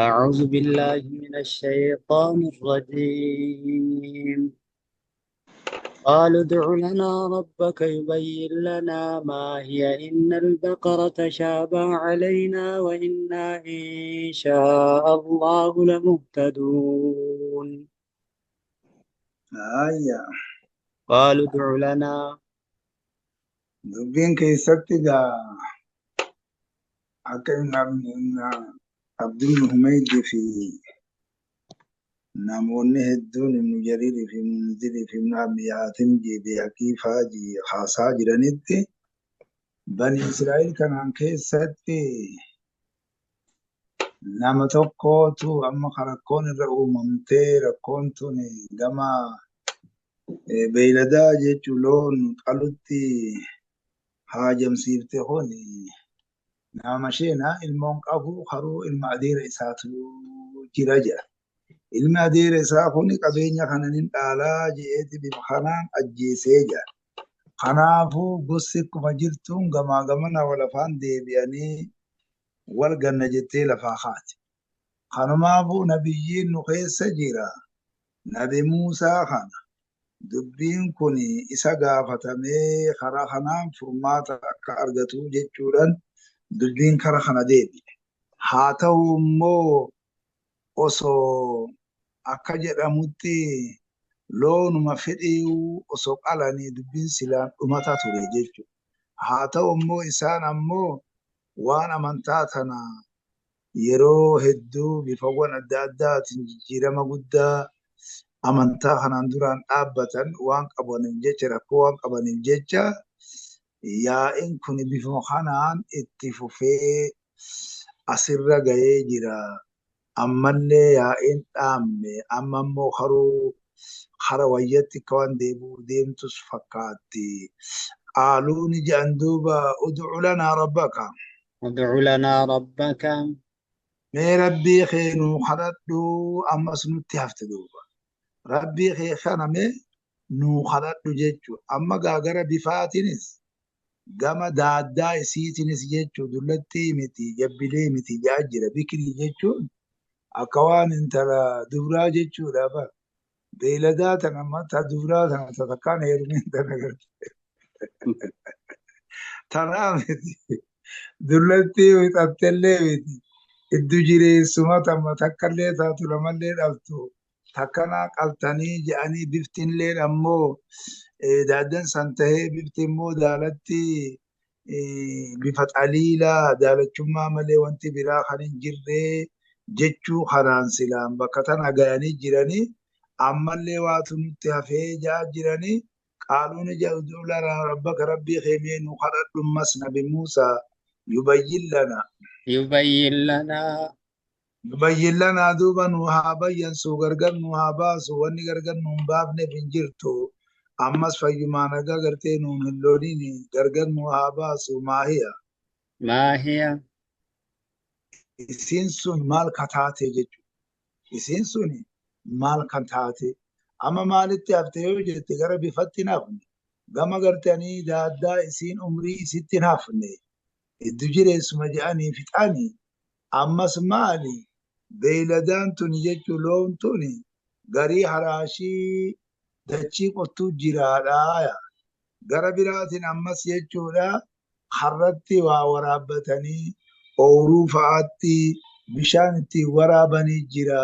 أعوذ بالله من الشيطان الرجيم. قالوا ادع لنا ربك يبين لنا ما هي، إن البقرة تشابه علينا وإنا إن شاء الله لمهتدون. Haayya قالوا ادع لنا. Dubbiin keessatti egaa akka Abdul Humaydi fi namoonni hedduun Ibn Jariirii fi Munzirii fi Ibn Abi Haatim Beehaqii fa'aa haasaa jiranitti, Bani Israa'el kanaan keessatti nama tokkootu amma rakkoon irra uumamtee, rakkoon tun gama beeyladaa jechuun loon qalutti haajamsiifte. Kun nama isheenaa ilmoon qabu haruu ilma adeera isaatu jira jedha. Ilmi adeera isaa kun qabeenya kana nin dhaalaa je'eeti bifa kanaan ajjeesee jira. Kanaafuu gosti akkuma jirtuun gamaa gamana wal afaan deebi'anii wal ganna jettee lafaa kaati. Kanumaafuu nabiyyiin nu keessa jira. Nabi Muusaa kana dubbiin kun isa gaafatamee karaa kanaan furmaata akka argatu jechuudhaan dubbiin kara kana deebi'e. Haa ta'u immoo osoo akka jedhamutti loonuma fedhii osoo qalanii dubbiin silaan dhumata ture jechuudha. Haa ta'u immoo isaan ammoo waan amantaa tana yeroo hedduu bifawwan adda addaatiin jijjiirama guddaa amantaa kanaan duraan dhaabbatan waan qabaniif jecha, rakkoo waan qabaniif jecha, yaa'iin kun bifuma kanaan itti fufee asirra gahee jira. Ammallee yaa'iin dhaabne, amma immoo karuu kara wayyatti akka waan deebi'u deemtus fakkaatti. Qaaluu ni jedhan duuba, ud'u lanaa rabbaka. ادع لنا ربك. Mee rabbii kee nuu kadhadhu, ammas nutti hafte duuba. Rabbii kee kana mee nuu kadhadhu jechuudha. Amma gaagara bifaatiinis gama daaddaa isiitinis jechuudha, dullattii miti, jabbilee miti jaa jira. Bikirii jechuun akka waan intala dubraa jechuudha bara. Beeyladaa tana amma ta dubraa tana ta takkaan heerumin tana garte. Tanaa miti. Dullattii wixattellee miti. Iddu jireessuma tamma takkallee taatu lamallee dhaltu. Takkanaa qaltanii jedhanii, biftinillee ammoo daaddan san tahee bifti immoo daalatti bifa xaliilaa daalachummaa malee wanti biraa kan hin jirre jechuu kanaan silaan bakka tana gayanii jiranii, ammallee waatu nutti hafee jaa jiranii. Qaaluun jedhu lanaa rabbaka, rabbii kee mee nu kadhadhu ammas Nabi Muusaa, yubayyin lana. يبين لنا. Yubayyin lanaa duuba, nu haa bayyansu, gargar nu haa baasu, wanni gargar nu hin baafneef hin jirtu. Ammas fayyumaa nagaa gartee nuun hin lolini, gargar nu haa baasu, maahiya. ما هي. Isiin sun maal ka taate jechuudha. Isiin sun maal kan taate, amma maalitti hafte yoo jette, gara bifatti hin hafne, gama gartanii daaddaa isiin umrii isitti hin hafne, iddu jireessuma jedhanii fixanii, ammas maali beeyladaan tuni jechuun loon tuni garii haraashii dachii qottuu jiraadhaa. Gara biraatiin ammas jechuudha harratti waa waraabbatanii ooyiruu fa'aatti bishaan ittiin waraabanii jira.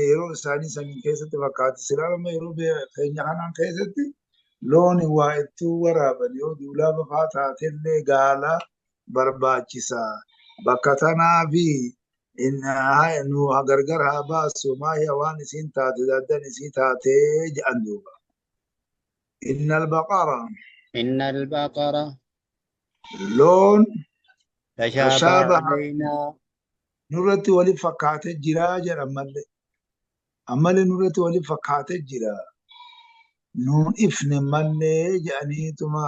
Yeroo isaanii sanii keessatti fakkaatti. Silaa amma yeroo keenya kanaan keessatti loon waa ittiin waraaban yoo duulaa fa'aa taatellee gaala barbaachisa. Bakka tanaafi nu gargar haa baasu, maahiya, waan isiin taate, daddan isii taatee jedhan duuba. Innal baqara. إن البقرة. Loon. تشابه. تشابه. علينا. Nurratti waliif fakkaatee jira jedhan mallee. Ammallee nurratti waliif fakkaatee jira. Nuun ifne mallee jedhaniituma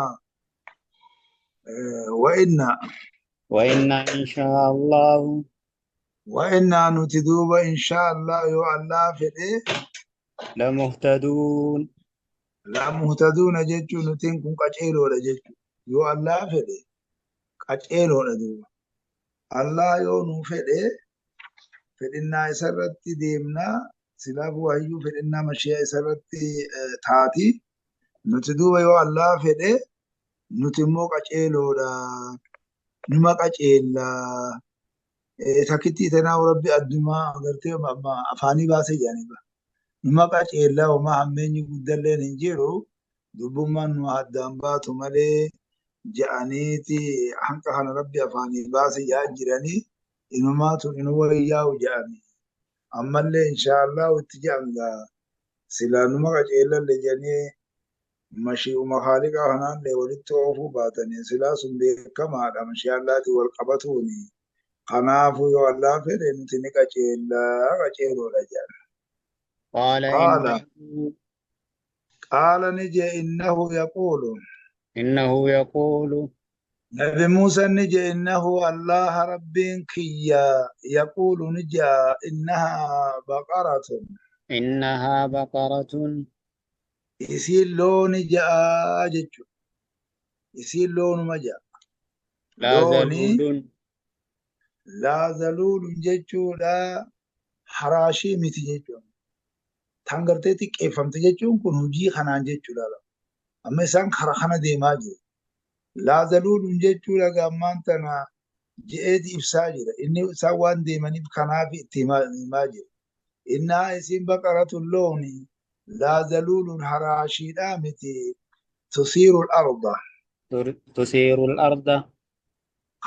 wa'inna. وإنا إن شاء الله. Wa'inna nuti duuba inshaa Allah yoo Allah fedhe. لمهتدون. Lamuhtaduuna jechuun nutiin kun qaceeloodha jechuudha. Yoo Allah fedhe qaceeloodha duuba. Allah yoo nuu fedhe Fedhinnaa isarratti deemnaa silaafuu hayyuu fedhinnaa mashiyaa isarratti taati. Nuti duuba yoo Allah fedhe nuti immoo qaceeloodha. Numa qaceellaa. Takkittii tanaa rabbi addumaa agartee afaanii baasee jedhanii numa qaceellaa homaa hammeenyi guddalleen hin jiru. Dubbummaan nu addaan baatu malee ja'aniiti hanqa kana rabbi afaanii baasee jedhan jiranii inumaatu inu wayyaa'u jedhanii. Ammallee inshaallah itti jedhan gaa silaa numa qaceellalle jedhanii mashi'uma haaliqaa kanaallee walitti oofuu baatanii silaa sun beekamaadha mashi'allaati wal qabatuuni. Kanaafuu yoo Allah fedhe nuti ni qaceellaa qaceeloodha jedhan. قال Qaala إنه qaala ni jee innahu yaquulu. إنه يقول Nabi Musa ni jee innahu Allah rabbiin kiyya yaquulu ni jaa innahaa baqaratun. إنها بقرة Isiin looni ja'a jechuudha. Isiin loonuma ja'a. لا Looni ذلول laa zaluulun jechuudha haraashii miti jechuudha. Tan gartee xiqqeeffamte jechuun kun hojii kanaan jechuudha. Amma isaan karaa kana deemaa jiru. Laa zaluulun jechuudha gammaan tana je'eeti ibsaa jira. Inni isaan waan deemaniif kanaaf itti himaa jira. Innaa isiin baqaratun looni laa zaluulun haraashiidhaa miti tusiiru al-arda. تثير الأرض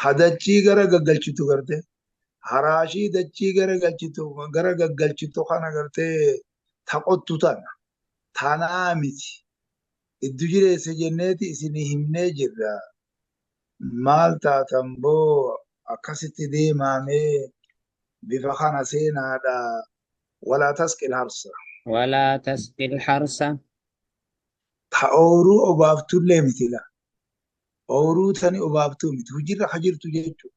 Hadachii gara gaggalchitu gartee haraashii dachii gara galchitu gara gaggalchitu kana gartee taqottu tana tanaa miti. Iddu jireessa jenneeti isinii himnee jirra. Maal taatan boo akkasitti deemaamee bifa kana seenaadha. Walaa tasqil harsa. ولا تسقي الحرث Ta ooyiruu obaaftullee miti la. Ooyiruu tani obaaftuu miti. Hojiirra ka jirtu jechuudha.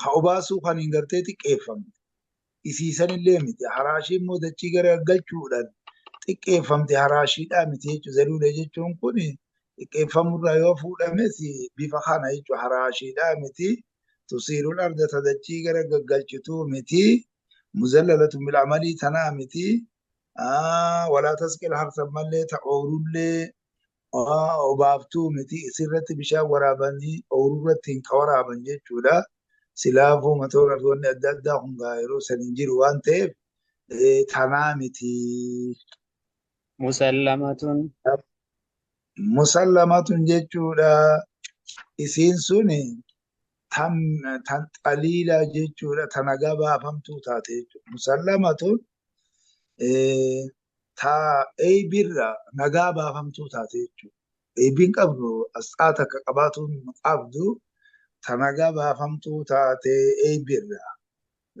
Ka obaasuu kan hin gartee xiqqeeffamte. Isiisanillee miti. Haraashii immoo dachii gara galchuudhaan xiqqeeffamte haraashiidhaa miti jechuudha. Zaluula jechuun kun xiqqeeffamurraa yoo fuudhames bifa kana jechuudha. Haraashiidhaa miti. Tusiirul arda ta dachii gara gaggalchituu miti. Muzallalatun bil amalii tanaa miti. Walaa tasqil harsa mallee ta ooyirullee obaaftuu miti. Isirratti bishaan waraabanii ooyiruurratti hin waraaban jechuudha. Silaafuu matoora fi wanni adda addaa kun gaa yeroo san hin jiru waan ta'eef tanaa miti. مسلمة Musallamatun jechuudha. Isiin suni tan tan xaliilaa jechuudha. Ta nagaa baafamtuu taate jechuudha. Musallamatun ta eebirra nagaa baafamtuu taate jechuudha. Eebiin qabdu asxaa takka qabaatuun qabdu ta nagaa baafamtuu taate eebirra.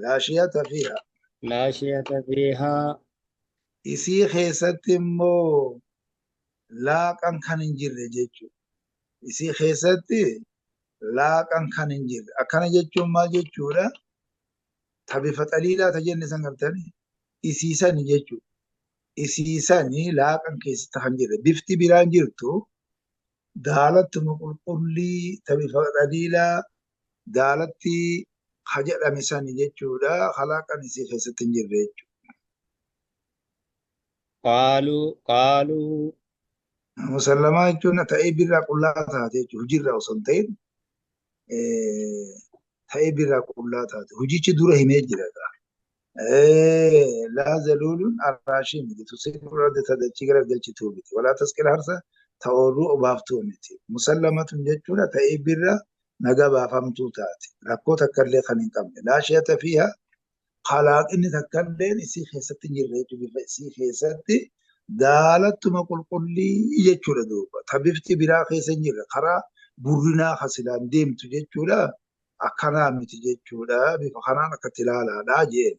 Laashiyata fiiha. لا شية فيها Isii keessatti immoo laaqan kan hin jirre jechuudha. Isii keessatti laaqan kan hin jirre. Akkana jechuun maal jechuudha? Ta bifa xaliilaa ta jenne san gartanii isiisani jechuudha. Isiisani laaqan keessatti kan jirre. Bifti biraan jirtu daalattuma qulqullii ta bifa xaliilaa daalatti ha jedhame sani jechuudha. Kalaaqan isii keessatti hin jirre jechuudha. قالوا قالوا Musallamaa jechuun ta'ee birraa qullaa taate jechuudha. Hojiirraa osoo hin ta'in ta'ee birraa qullaa taate. Hojichi dura himee jira. Laa zaluulun araashii miti. Tusiirru arda ta dachii gara galchituu miti. Walaa tasqil harsa ta ooyiruu obaaftuu miti. Musallamatun jechuudha ta'ee birra nagaa baafamtuu taate. Rakkoo takka illee kan hin qabne. Laa shiyata fiiha kalaaqinni takka illeen isii keessatti hin jirre jechuudha. Bifa isii keessatti daalattuma qulqullii jechuudha duuba. Ta bifti biraa keessa hin jirre karaa burrinaa kasilaan deemtu jechuudha. Akkanaa miti jechuudha. Bifa kanaan akkatti ilaalaadha jeen.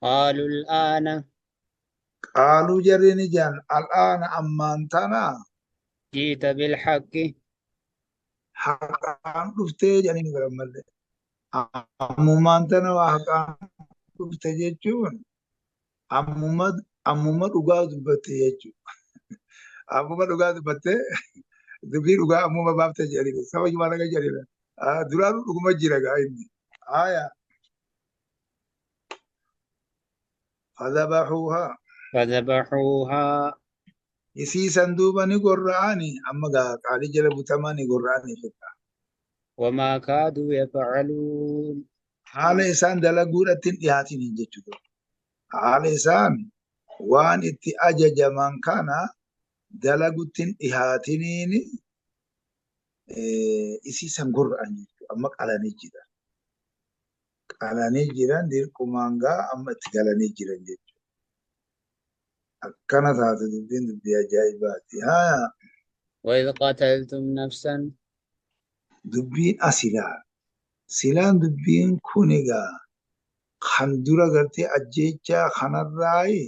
قالوا الآن Qaaluu jarri ni jedhan al'aana ammaan tana جئت بالحق haqaan dhuftee jedhanii ni garan malee. Ammumaan tana waa haqaan dhufte jechuun ammuma ammuma dhugaa dubbatte jechuudha. Ammuma dhugaa dubbatte dubbii dhugaa ammuma baafte jedhanii saba jumaa naga jedhanii. Duraanuu dhuguma jira gaa inni. Aayaa. Fadhabahuuhaa. فذبحوها. Isii san duuba ni gorra'ani amma gaa qaalii jala butamaa ni gorra'ani fedha. وما كادوا يفعلون. Haala isaan dalaguudhatti hin dhiyaatin jechuudha. Haala isaan waan itti ajajaman kana dalagutti hin dhihaatiniin isii san gorra'an jechuudha. Amma qalanii jiran. Qalanii jiran dirqumaan gaa amma itti galanii jiran jechuudha. Akkana taate dubbiin dubbii ajaa'ibaati. Haa. وإذ قتلتم نفسا. Dubbiin asilaa. Silaan dubbiin kun egaa kan dura gartee ajjeechaa kanarraayi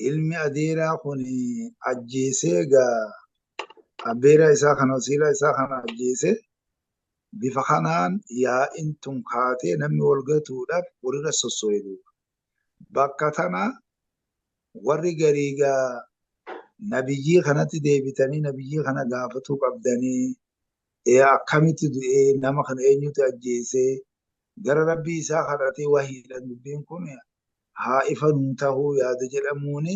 ilmi adeeraa kun ajjeesee egaa abbeeraa isaa kana wasiilaa isaa kana ajjeesee bifa kanaan yaa'in tun kaatee namni wal gatuudhaaf walirra sosso'e duuba. Bakka tana warri garii egaa nabiyyii kanatti deebitanii nabiyyii kana gaafatuu qabdanii akkamitti du'ee nama kana eenyutu ajjeesee gara rabbii isaa kadhatee wahiidhaan dubbiin kun haa ifa nuu tahuu yaada jedhamuuni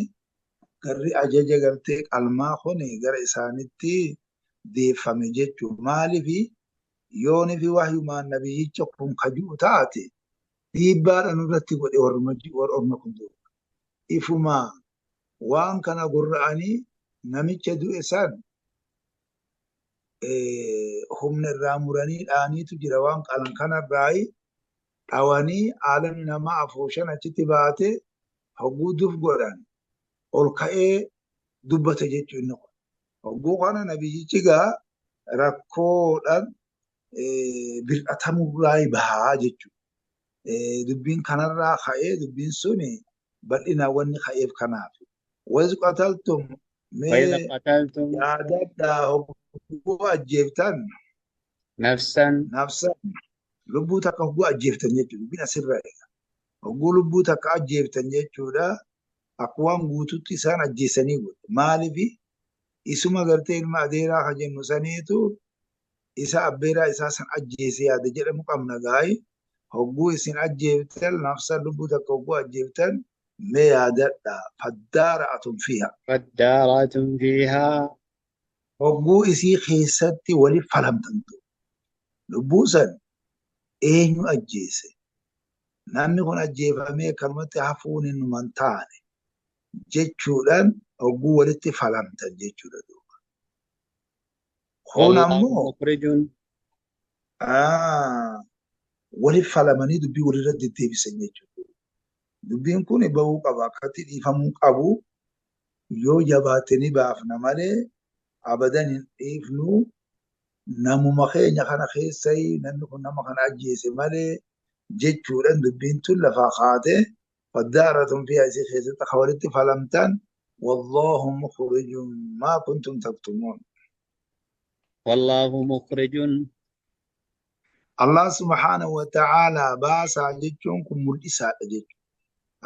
garri ajaja gartee qalmaa kun gara isaanitti deeffame jechuudha. Maaliif yoonii fi wahyumaan nabiyyicha kun kaji'u taate dhiibbaadhaan irratti godhe warra kun duuba. Ifumaa waan kana gurra'anii namicha du'e san humna irraa muranii dhaaniitu jira waan qalan kanarraayi dhawanii aalamni namaa afooshan achitti baate hogguu duf godhan ol ka'ee dubbate jechuu inni kun. Hogguu kana nabiyyichi gaa rakkoodhaan bir'atamurraa bahaa jechuudha. Dubbiin kanarraa ka'ee dubbiin suni bal'inaan wanni ka'eef kanaaf. Wayis qataltum وإذا mee قتلتم yaadadhaa hogguu ajjeeftan نفسا nafsa lubbuu takka hogguu ajjeeftan jechuudha. Dubbiin asirraa eega. Hogguu lubbuu takka ajjeeftan jechuudha. Akka waan guututti isaan ajjeesanii godhe. Maaliif isuma gartee ilma adeeraa kan jennu saniitu isa abbeeraa isaa san ajjeese yaada jedhamu qabna gaayi. Hogguu isin ajjeeftan nafsa lubbuu takka hogguu ajjeeftan mee yaadadhaa faddaara'atun fiiha. فادارأتم فيها. Hogguu isii keessatti waliif falamtantu. Lubbuu san eenyu ajjeese? Namni kun ajjeefamee kanumatti hafuun hin taane jechuudhaan hogguu walitti falamtan jechuudha duuba. Kun والله ammoo مخرج waliif falamanii dubbii walirra deddeebisan jechuudha. Dubbiin kun bahuu qaba. Akkatti dhiifamuu qabu yoo jabaate ni baafna malee abadan hin dhiifnu. Namuma keenya kana keessai namni kun nama kana ajjeese malee jechuudhaan dubbiin tun lafaa kaatee faddaaratun fiihaa isii keessatti akka walitti falamtan wallaahu mukhrijun maa kuntum taktumuun. والله مخرج Allah subhaanahu wa ta'aalaa baasaa jechuun kun mul'isaadha jechuudha.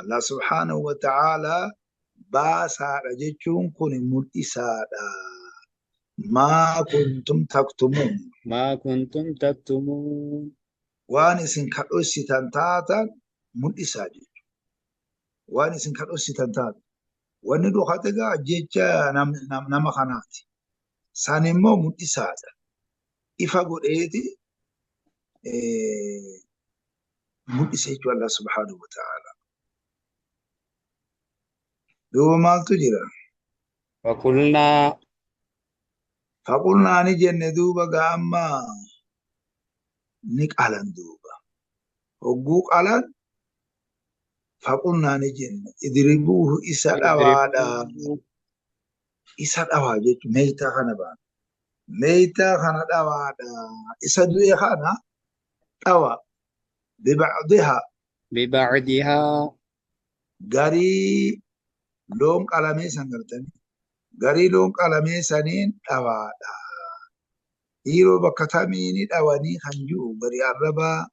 Allah subhaanahu wa ta'aalaa baasaadha jechuun kun mul'isaadha. Maa kuntum taktumuun. ما كنتم تكتمون. Waan isin kadhossitan taatan mul'isaa jechuudha. Waan isin kadhossitan taatan. Wanni dhokate egaa jecha nama kanaati. San immoo mul'isaadha. Ifa godheeti mul'isa jechuudha Allah subhaanahu wa ta'ala. Duuba maaltu jira? فقلنا Faqulnaa ni jenne duuba gaa amma ni qalan duuba. Hogguu qalan faqulnaa ni jenne idribuuhu isa dhawaadha. اضربوه Isa dhawaa jechuun meeytaa kana baana. Meeytaa kana dhawaadha. Isa du'e kana dhawa. Bibacdihaa ببعدها garii loon qalamee san gartanii garii loon qalamee saniin dhawaadha. Dhiiroo bakka tamiini dhawanii kan jiru garii arrabaa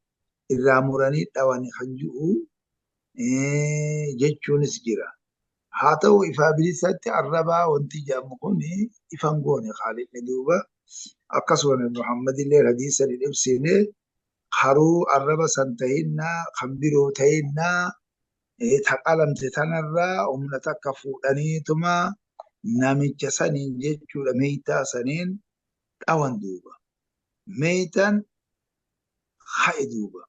irraa muranii dhawanii kan jiru jechuunis jira. Haa ta'u ifaa bilisatti arrabaa wanti jedhamu kun ifan goone Khaalidni duuba akkasuma Nabi Muhammad illee hadiisa ni ibsine haruu arraba san tahinnaa kan biroo tahinnaa Taqalamte tanarraa humna takka fuudhaniituma namicha saniin jechuudha meeytaa saniin dhawan duuba. Meeytaan ha'e duuba.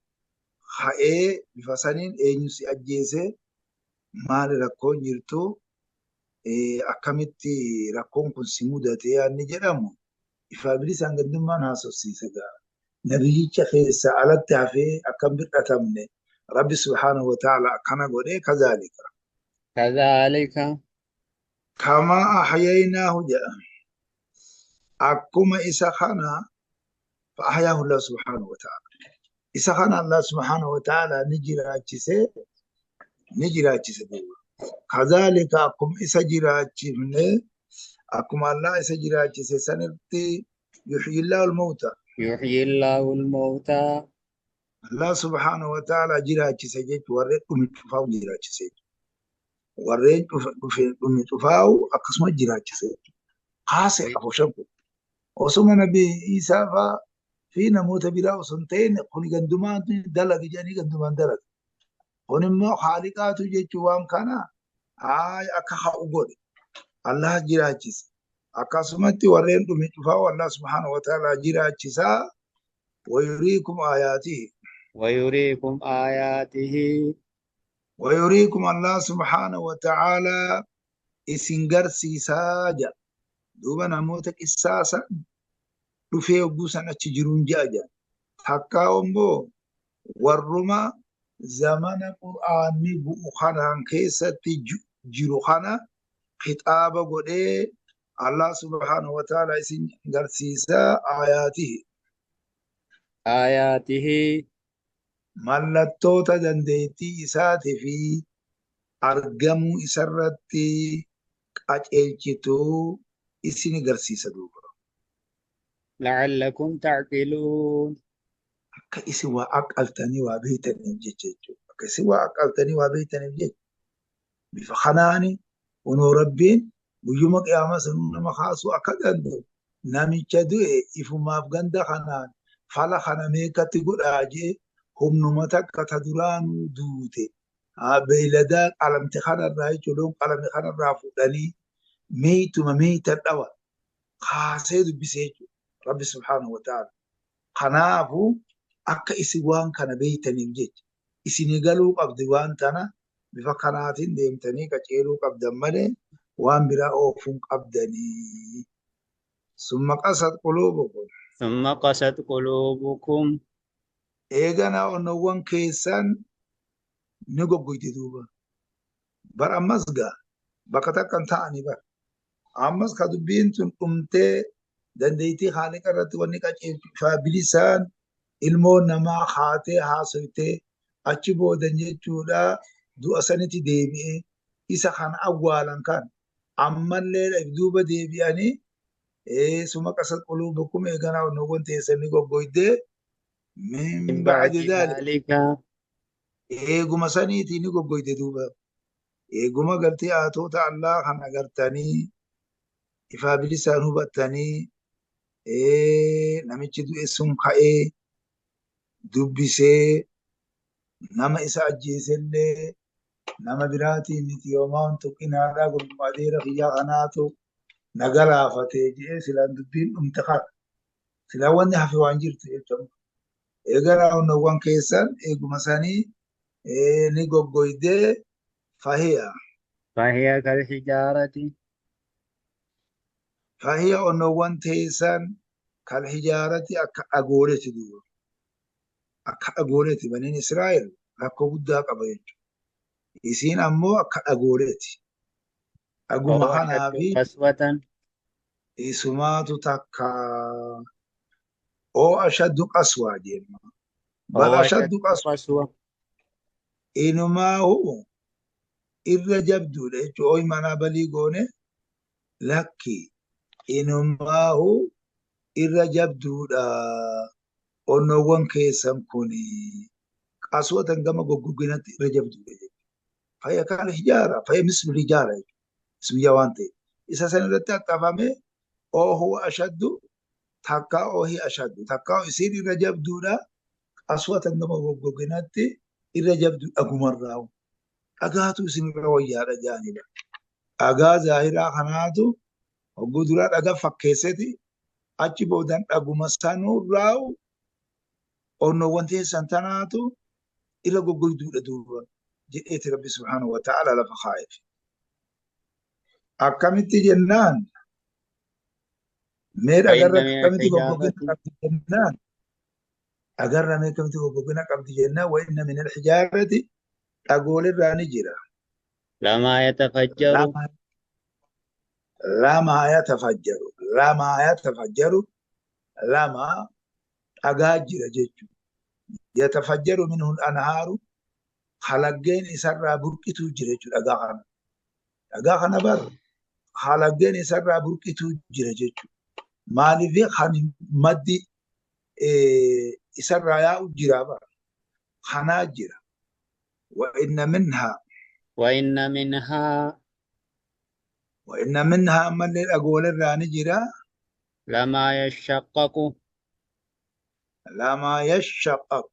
Ha'ee bifa saniin eenyu si ajjeese maali rakkoon jirtu akkamitti rakkoon kun si mudate yaadni jedhamu ifaa bilisaan gandummaan haasofsiise gaa. Nabiyyicha keessa alatti hafee akkam bir'atamne Rabbi subhaanahu wa ta'ala akkana godhee kazaalika. Kazaalika. Kamaa ahyaynaahu jedha. Akkuma isa kana fa'ahyaahu Allah subhaanahu wa ta'ala. Isa kana Allah subhaanahu wa ta'ala ni jiraachise duuba. Kazaalika akkuma isa jiraachifne akkuma Allah isa jiraachise sanitti yuhyillaahu al-mawta. Yuhyillaahu al-mawta. Allah subhaanahu wa ta'ala jiraachise jechuun warreen dhume cufaa'u jiraachise. Warreen dhume cufaa'u akkasuma jiraachise. Haasee afur kun. Osuma Nabi Isaa fa'aa fi namoota biraa osoo hin ta'in kuni gandumaan dalage jedhanii gandumaan dalage. Kun immoo haaliqaatu jechuun waan kana akka ha'u godhe. Allah jiraachise. Akkasumatti warreen dhume cufaa'u Allah subhaanahu wa ta'ala jiraachisaa. Wayuriikum aayaatihi. Wayuriikum aayaatihi. Wayuriikum Allah subhaanahu wa ta'ala isin garsiisaa jedha. Duuba namoota qissaasan dhufee hogguu san achi jiruun ja'a jedha. Takkaa immoo warruma zamana Qur'aanni bu'u kanaan keessatti jiru kana kitaaba godhee Allah subhaanahu wa ta'ala isin garsiisaa aayaatihi. Aayaatihi. Mallattoota dandeettii isaatii fi argamuu isarratti qajeelchituu isin garsiisa duuba. La'allakum ta'qiluun. Akka isin waa aqaltanii waa beektaniif jecha jechuudha. Akka isin waa aqaltanii waa beektaniif jecha. Bifa kanaani kunoo Rabbiin guyyuma qiyaamaa sanuu nama kaasuu akka danda'u namicha du'e ifumaaf ganda kanaan fala kana meeqatti godhaa jee humnuma takka ta duraanuu duute. Beeyladaa qalamte kanarraa jechuun loon qalame kanarraa fuudhanii meeytuma meeytan dhawa kaasee dubbisee jechuudha. Rabbi subhaanahu wa ta'ala. Kanaafuu akka isin waan kana beeytaniif jecha isinii galuu qabdi waan tana bifa kanaatiin deemtanii qaceeluu qabdan malee waan biraa oofuun qabdanii. Summa qasat quluubukum. Summa qasat quluubukum. Eeganaa onnowwan keessan ni goggoyti duuba. Bar ammas gaa bakka takka hin ta'anii bar. Ammas ka dubbiin tun dhumtee dandeettii haaliqa irratti wanni qaceelchu ifaa bilisaan ilmoon namaa haatee haasoytee achi boodan jechuudha du'a sanitti deebi'ee isa kana awwaalan kan ammallee duuba deebi'anii summa qasat quluubukum eeganaa onnowwan teessan ni goggoydee min ba'di dhaalika. Eeguma saniitii ni goggoyde duuba. Eeguma galtee haatota Allah kan agartanii ifaa bilisaan hubattanii namichi du'e sun ka'ee dubbisee nama isa ajjeesellee nama biraatiin miti yoomaa wantu qinaadhaa gurgurmaa adeera kiyyaa kanaatu na galaafatee jedhee silaan dubbiin dhumte kana. Silaan wanni hafe waan jirtu jechuudha. Eeganaa onnowwan keessan eeguma sanii ni goggoydee fahiya. Fahiya kal hijaarati. Fahiya onnowwan teessan kal hijaarati akka dhagooleeti duuba. Akka dhagooleeti baniin Israa'el rakkoo guddaa qaba jechuudha. Isiin ammoo akka dhagooleeti. Dhaguma kanaa fi isumaatu takka oo ashaddu qaswaa jenna. Bal ashaddu qaswa. Inumaahu irra jabduudha jechuudha. Ooyi manaa balii goone lakki inumaahu irra jabduudha. Onnowwan keessan kuni qaswatan gama goggoginatti irra jabduudha jechuudha. Fayya kan hijaara fayya mislu hijaara jechuudha. Ismiyyaa waan ta'eef. Isa san irratti haxxafamee oohu ashaddu takka oohi ashaddu takka isiin irra jabduudha. Qaswatan gama goggoginatti irra jabdu dhagumarraa. Dhagaatu isinirra wayyaadha jedhanidha. Dhagaa zaahiraa kanaatu hogguu duraa dhagaa fakkeesseti achi boodan dhaguma sanurraa onnoowwan teessan tanaatu irra goggoyduudha duuba jedheeti Rabbi subhaanahu wa ta'ala lafa kaa'eef. Akkamitti jennaan mee فإن dhagarra من akkamitti goggogina الحجارة qabdi jennaan dhagarra mee akkamitti goggogina qabdi jennaan wa inna min alhijaarati dhagoolerraa ni jira. لما يتفجر Lama yatafajjaru lama yatafajjaru lama dhagaa jira jechuudha. Yatafajjaru minhu al-anhaaru halaggeen isarraa burqituu jira jechuudha dhagaa kana. Dhagaa kana bar halaggeen isarraa burqituu jira jechuudha. Maaliif kan maddi isarraa yaa'u jira bar kanaa jira. Wa inna minhaa وإن منها wa inna minhaa ammallee dhagoolerraa ni jira. لما يشقق Lama yashaqqaqu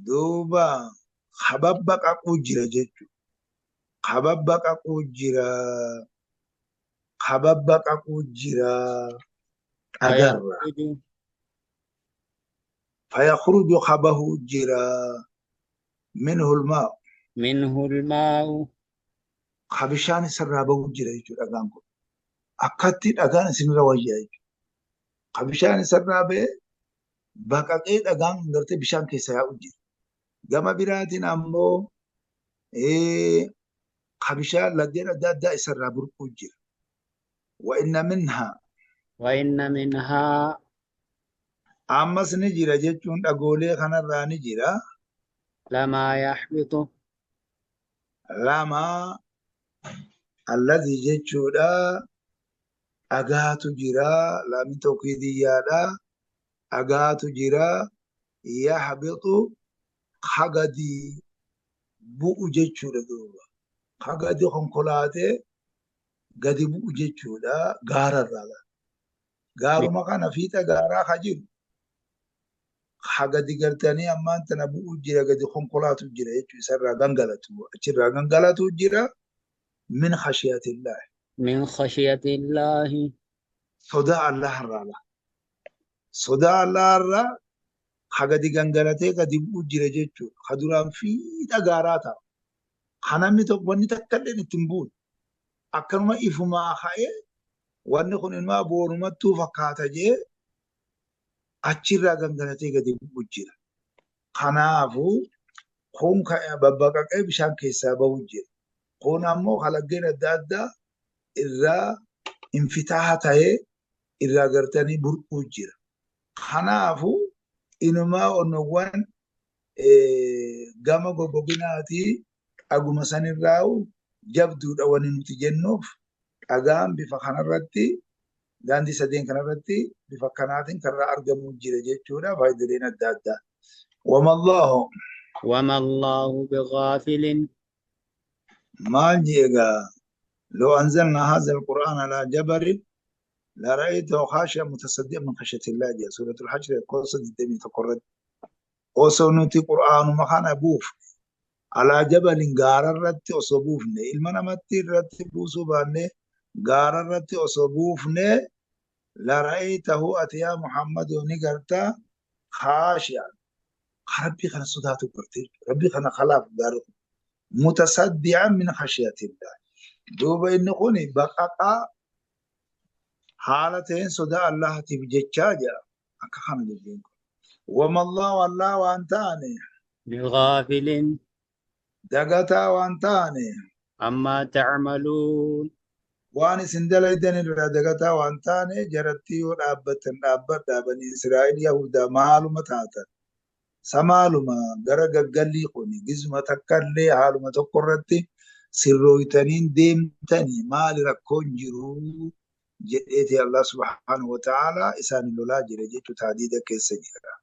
duuba hababbaqaquu jira jechuudha. Hababbaqaquu jira. Hababbaqaquu jira dhagarra. فيخرج Fayakhruju habahu jira minhu al-maa. منه الماء Ha bishaan isarraa bahu jira jechuudha dhagaan kun. Akkatti dhagaan isinirra wayyaa jechuudha. Ha bishaan isarraa ba'e baqaqee dhagaan gartee bishaan keessa yaa'u jira. Gama biraatiin ammoo ha bishaan laggeen adda addaa isarraa burquu jira. Wa inna minhaa وإن منها ammas ni jira jechuun dhagoolee kanarraa ni jira. لما يحبط Lama alladhi jechuudha dhagaatu jira laamni tokkidiyyaadha dhagaatu jira yahbitu hagadi bu'u jechuudha duuba hagadi konkolaatee gadi bu'u jechuudha gaararraa gaaruma kana fiixa gaaraa ka jiru hagadi gartanii ammaan tana bu'u jira gadi konkolaatu jira jechuu isarraa gangalatu achirraa gangalatu jira min khashiyatillaah من خشية الله sodaa Allaharraa la sodaa Allaharraa hagadi gangalatee gadi bu'u jira jechuudha. Ka duraan fiixa gaaraa ta'a. Ka namni tokko wanni takka illee itti hin buune. Akkanuma ifumaa ka'ee wanni kun ilmaa boorumattuu fakkaata jee achirraa gangalatee gadi bu'u jira. Kanaafuu kun babbaqaqee bishaan keessaa bahu jira. Kun ammoo halaggeen adda addaa irraa infitaa ta'ee irraa gartanii burquu jira. Kanaafuu inumaa onnowwan gama goggoginaatii dhaguma sanirraa'u jabduudha wanni nuti jennuuf dhagaan bifa kanarratti daandii sadeen kanarratti bifa kanaatiin karraa argamuu jira jechuudha faayidaleen adda addaa. Wamallaahu وما الله بغافل maal jeegaa لو أنزلنا هذا القرآن على جبل لرأيته خاشعا متصدعا من خشية الله جاء سورة الحشر قصة الدمي تقرد osoo nuti qur'aanuma kana buufne alaa jabalin gaara irratti osoo buufne ilma namatti irratti buusuu baanne gaara irratti osoo buufne lara'aytahu ati yaa Muhammadu ni garta khaashi'an rabbii kana sodaatu garte rabbii kana kalaaf gaara mutasaddi'an min khashiyatillah duuba inni kun baqaqaa haala ta'een sodaa Allahatiif jechaa jedha akka kana dubbiin kun. Wama Allahu Allah waan taane بغافل dagataa waan taane عما تعملون waan isin dalaydan irraa dagataa waan taane jaratti yoo dhaabbattan dhaabbadhaa bani Israa'el Yahudaa maaluma taatan samaaluma gara gaggallii kuni gizuma takkallee haaluma tokko irratti sirrooytaniin deemtanii maali rakkoon jiruu jedheeti Allah subhaanahu wa ta'ala isaan lolaa jira jechuu taadiida keessa jira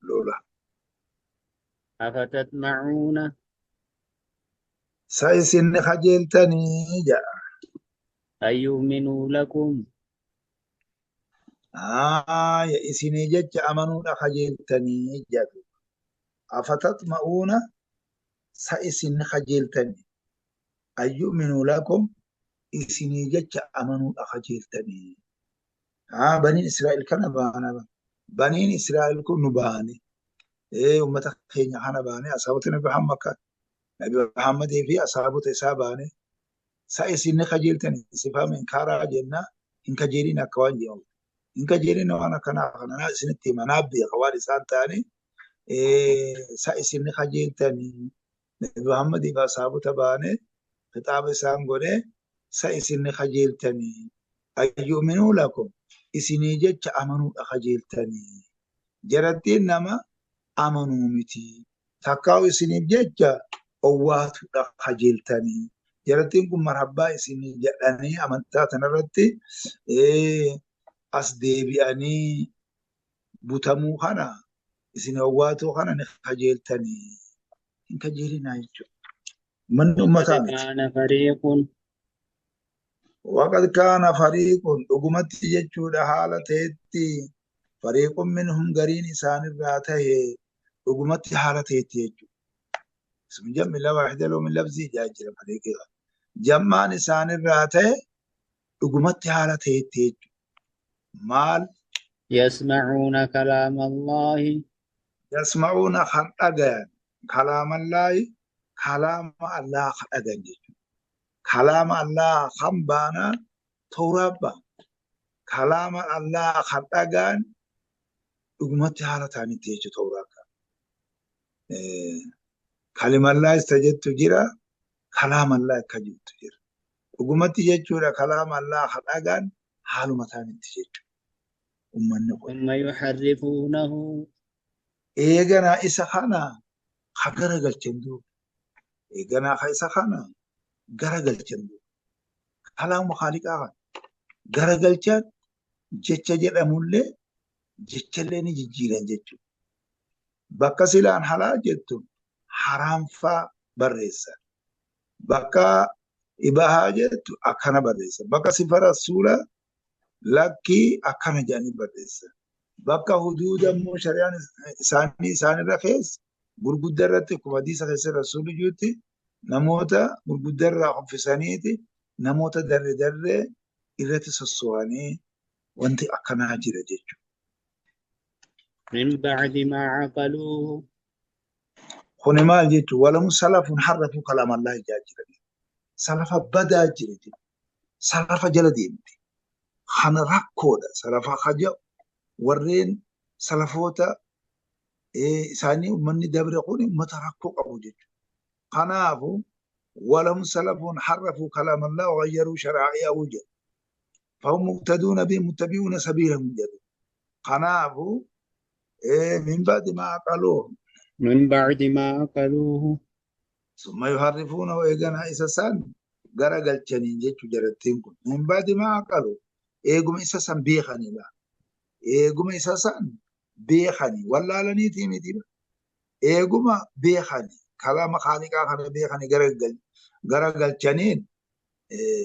lola. أفتطمعون Sa isin kajeeltanii jedha. أن يؤمنوا لكم Aaya isinii jecha amanuudha kajeeltanii jedhu. Afatatma'uuna sa isin kajeeltanii. Ayyu'minuu lakum isinii jecha amanuudha kajeeltanii. Baniin Israa'el kana baana. Baniin Israa'el kun nu baane. Uummata keenya kana baane asaabota Nabi Muhammad Nabi Muhammadii fi asaabota isaa baane. Sa isin kajeeltanii sifaama inkaaraa jenna hin kajeelin akka waan jedhamu. Hin kajeelin waan akkanaa kana isinitti hima naaf beeka waan isaan ta'anii sa isin kajeeltanii Nabi Muhammadii fi asaabota baane kitaaba isaan godhee sa isin kajeeltanii ayyu'minuu lakum isinii jecha amanuudha kajeeltanii. Jarattiin nama amanuu miti. Takkaa'u isiniif jecha owwaatuudha kajeeltanii. Jarattiin kun marhabbaa isinii jedhanii amantaa tanarratti as deebi'anii butamuu kana isin owwaatuu kana ni kajeeltanii. Hin kajeelinaa jechuudha. Manni uummataa miti. كان فريق Waqad kaana fariiqun dhugumatti jechuudha haala ta'etti fariiqun minhum gariin isaanirraa tahe dhugumatti haala ta'etti jechuudha. Ismi jammi la waahida lahu min lafzii jaa jira fariiqii. Jammaan isaanirraa tahe dhugumatti haala ta'etti jechuudha. Maal يسمعون كلام الله yasma'uuna kan dhagayan kalaamallaahi kalaama Allah kan dhagayan jechuudha. Kalaama Allah kan baanaa tooraa baana. Kalaama Allah kan dhagayan dhugumatti haala ta'anitti jechuudha tooraa kana. Kalimallaa isa jettu jira, kalaamallaa akka jettu jira. Dhugumatti jechuudha kalaama Allah kan dhagayan haaluma ta'anitti jechuudha. Uummanni kun. ثم يحرفونه Eeganaa isa kana ka garagalchan duuba. Eeganaa ka isa kana garagalchan duuba. Kalaama Khaaliqaa kana garagalchan jecha jedhamullee jechallee ni jijjiiran jechuudha. Bakka silaan halaal jettu haraamfaa barreessan. Bakka ibahaa jettu akkana barreessan. Bakka sifa rasuula lakkii akkana jedhanii barreessan. Bakka huduuda immoo shari'aan isaanii isaanirra keessa gurguddaa irratti akkuma hadiisa keessa rasuulli jirutti namoota gurguddaa irraa uffisaniiti namoota darre darree irratti sosso'anii wanti akkanaa jira jechuudha. من بعد ما عقلوه Kuni maal jechuun walamu salafun harrafuu kalaamallaa ijaa jiran. Salafa badaa jira jechuudha. Salafa jala deemte. Kana rakkoodha. Salafa kaja warreen salafoota isaanii uummanni dabre kun uummata rakkoo qabu jechuudha. Kanaafuu walahum salafun harrafuu kalaamallaa waghayyaruu sharaa'i'ahu jedhu. Fahum muqtaduuna bihim muttabi'uuna sabiilahum jedhu. Kanaafuu min ba'di maa aqaluu من بعد ما عقلوه summa yuharrifuuna eeganaa isa san garagalchaniin jechuu jarattiin kun. Min ba'di maa aqaluu eeguma isa san beekanidha. Eeguma isa san beekani wallaalaniitii miti. Eeguma beekani kalaama Khaaliqaa kana beekani garagalchaniin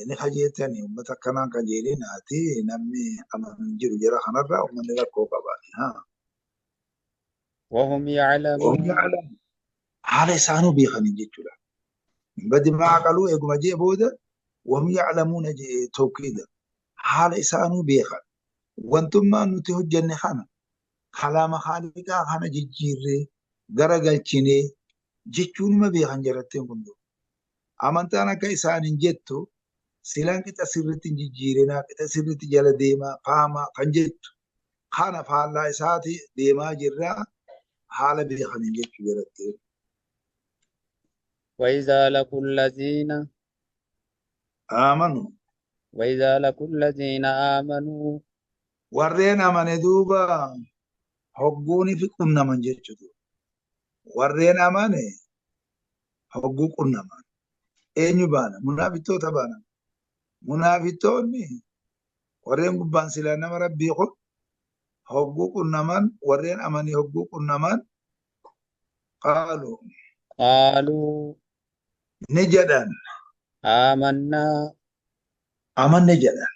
ni kajeeltanii uummata akkanaan kajeelinaati namni amanu hin jiru jara kanarraa uummanni rakkoo qabaani. وهم Wahum يعلمون ya'lamuun haala isaanuu beekanii jechuudha. Min ba'di maa aqaluu eeguma jee booda wahum ya'lamuuna jee tawkiida. Haala isaanuu beekan. Wantummaan nuti hojjenne kana kalaama Khaaliqaa kana jijjiirree garagalchinee jechuunuma beekan jaratteen kun. Amantaan akka isaan hin jettu silaan qixa sirriitti hin jijjiirinaa qixa sirriitti jala deemaa faamaa kan jettu kana faallaa isaati deemaa jirraa haala beekaniin jechuu jaratteen. وإذا لقوا الذين Amanu وإذا لقوا الذين آمنوا warreen amane duuba hogguuni fi qunnaman jechuudha. Warreen amane hogguu qunnaman. Eenyu baana? Munaafittoota baana. Munaafittoonni warreen gubbaan silaa nama rabbii kun hogguu qunnaman warreen amanii hogguu qunnaman qaalu قالوا ni jedhan آمنا amanne jedhan.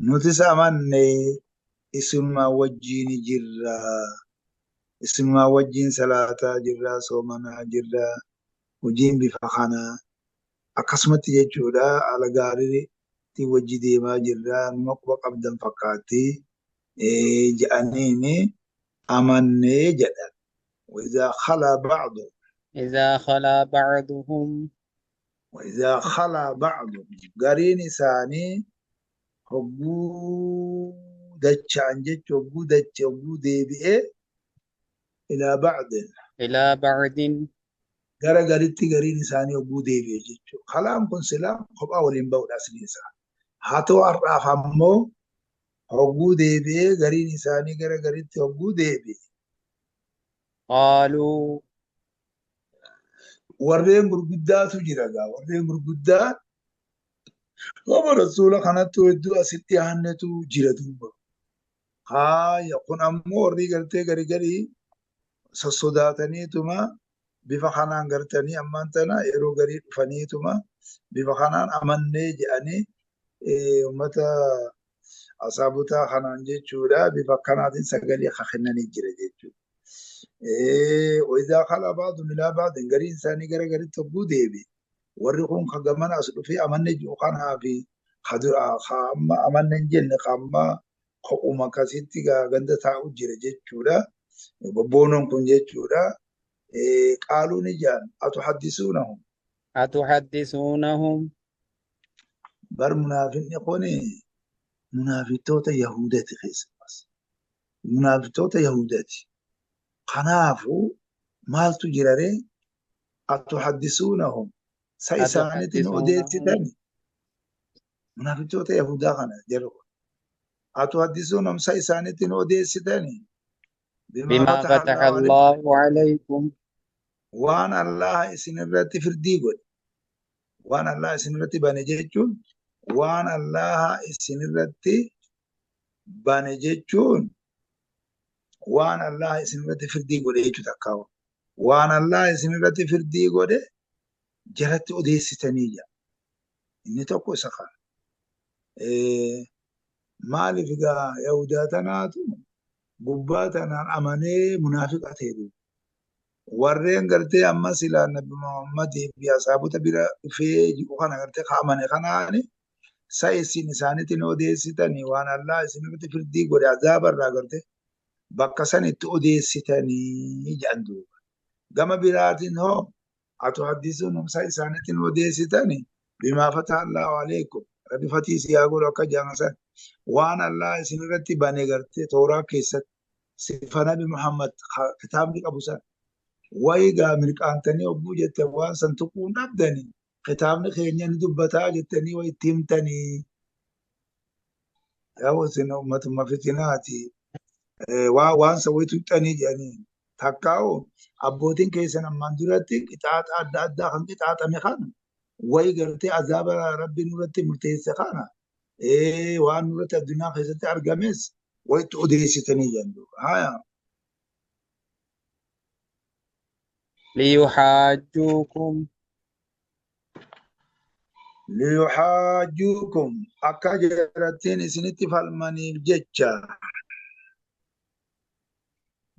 Nutis amanne isinuma wajjin jirra. Isinuma wajjin salaataa jirra, soomanaa jirra, hojiin bifa kanaa. Akkasumatti jechuudha haala gaariitti wajji deemaa jirra numa quba qabdan fakkaatti jedhaniini amannee jedhan. وإذا خلا بعض إذا خلا بعضهم وإذا خلا بعض gariin isaanii hogguu dacha'an jechuun hogguu dacha hogguu deebi'ee ilaa ba'din إلى بعض gara garitti gariin isaanii hogguu deebi'e jechuudha. Kalaan kun silaa kophaa waliin ba'uudha asliin isaa. Haa ta'u har'aaf ammoo hogguu deebi'ee gariin isaanii gara garitti hogguu deebi'e. قالوا Warreen gurguddaatu jira gaa warreen gurguddaa qaba rasuula kanatti hedduu asitti aannetu jira duuba. Haaya kun ammoo warri gartee gari garii sossodaataniituma bifa kanaan gartanii ammaan tana yeroo garii dhufaniituma bifa kanaan amannee jedhanii uummata asaabotaa kanaan jechuudha bifa akkanaatiin sagalee akka kennanii jira jechuudha. وإذا خلا بعضهم إلى بعض gariin isaanii gara garitti hogguu deebi. Warri kun ka gamana as dhufee amanne jiru kanaa fi ka amma amanne hin jenne ka amma kophuma akkasitti ganda taa'u jira jechuudha. Bobboonoon kun jechuudha. Qaaluu ni jedhan atuhaddisuunahum. أتحدثونهم Bar munaafiqni kun munaafiqtoota Yahudaati keessumas. Munaafiqtoota Yahudaati. Kanaafuu maaltu jira ree? Atuhaddisuunahum. Sa isaanitti nu أتحدثونهم odeessitani. Munaafiqtoota Yahudaa kana jedhu. Atuhaddisuunahum sa isaanitti nu odeessitani. Bimaa بما fataha فتح Allahu alaykum. الله عليكم Waan Allah isin irratti firdii godhe. Waan Allah isin irratti bane jechuun waan Allah isin irratti bane jechuun waan Allah isin irratti firdii godhe jechuu takkaa'u. Waan Allah isin irratti firdii godhe jalatti odeessitanii jira. Inni tokko isa kana. Maaliif egaa Yahudaa tanaatu gubbaa tanaan amanee munaafiqa ta'e duuba. Warreen gartee amma silaa Nabi Muhammadii fi asaabota bira dhufee jiru kana gartee ka amane kanaani sa isin isaanitti nu odeessitanii waan Allah isin irratti firdii godhe azaaba irraa gartee bakka san itti odeessitanii jedhan duuba. Gama biraatiin hoo atuhaddisuunhum sa isaanitti nu odeessitanii bimaa fataha Allahu alaykum rabbi fatii si haa godhu akka jedhan san waan Allah isin irratti bane gartee tooraa keessatti sifa Nabi Muhammad kitaabni qabu san wayi gaa mirqaantanii hogguu jettan waan san tuquu hin dhabdanii kitaabni keenya ni dubbataa jettanii wayi itti himtanii. Yaa isin uummatuma fitinaati. Waan san wayi tuqxanii jedhanii. Takkaa'u abbootiin keessan ammaan duratti qixaaxa adda addaa kan qixaaxame kana wayi gartee azaaba rabbi nurratti murteesse kana waan nurratti addunyaa keessatti argames wayi itti odeessitanii jedhan. Haya. ليحاجوكم Liyuhaajjuukum akka jarattiin isinitti falmaniif jecha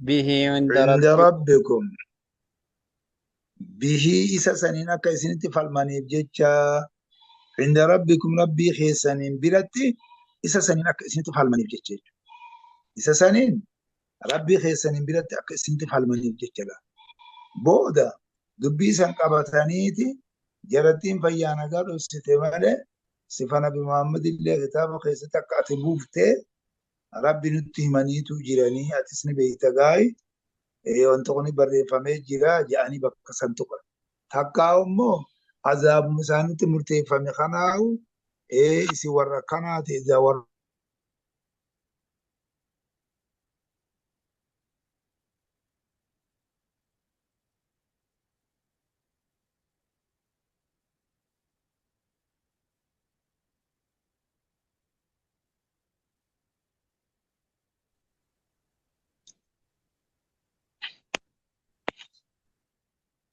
به عند inda ربكم rabbikum bihii isa saniin akka isinitti falmaniif jecha inda rabbikum rabbii keessaniin biratti isa saniin akka isinitti falmaniif jecha jechuudha. Isa saniin rabbii keessaniin biratti akka isinitti falmaniif jecha. Booda dubbii san qabataniiti jarattiin fayyaa nagaa dhoksite malee sifa Nabi Muhammad illee kitaaba keessatti akka ati buuftee rabbi nutti himaniitu jiranii atis ni beekta gaayi wanta kun barreeffamee jira jedhanii bakka san tuqan. Takkaa immoo azaabuma isaanitti murteeffame kanaahu isin warra akkanaa ta'e warra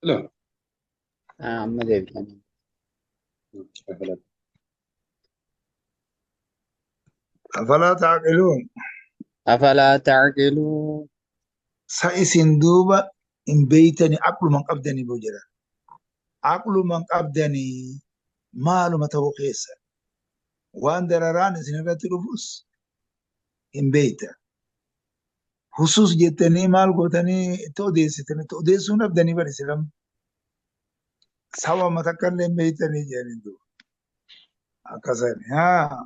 لا amma deebi'anii. Afalaa taaqiluun أفلا تعقلون sa isin duuba hin beeytanii aqluman qabdanii boo jedhan. Aqluman qabdanii Maaluma ta'uu keessa waan dararaan isin irratti dhufus hin beektan. Husus jettanii maal gootanii itti odeessitan itti odeessuun dhabdanii bari isin saba takka illee hin beektanii jedhanii duuba. Akkasani. Haa.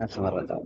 Asmarra ta'u.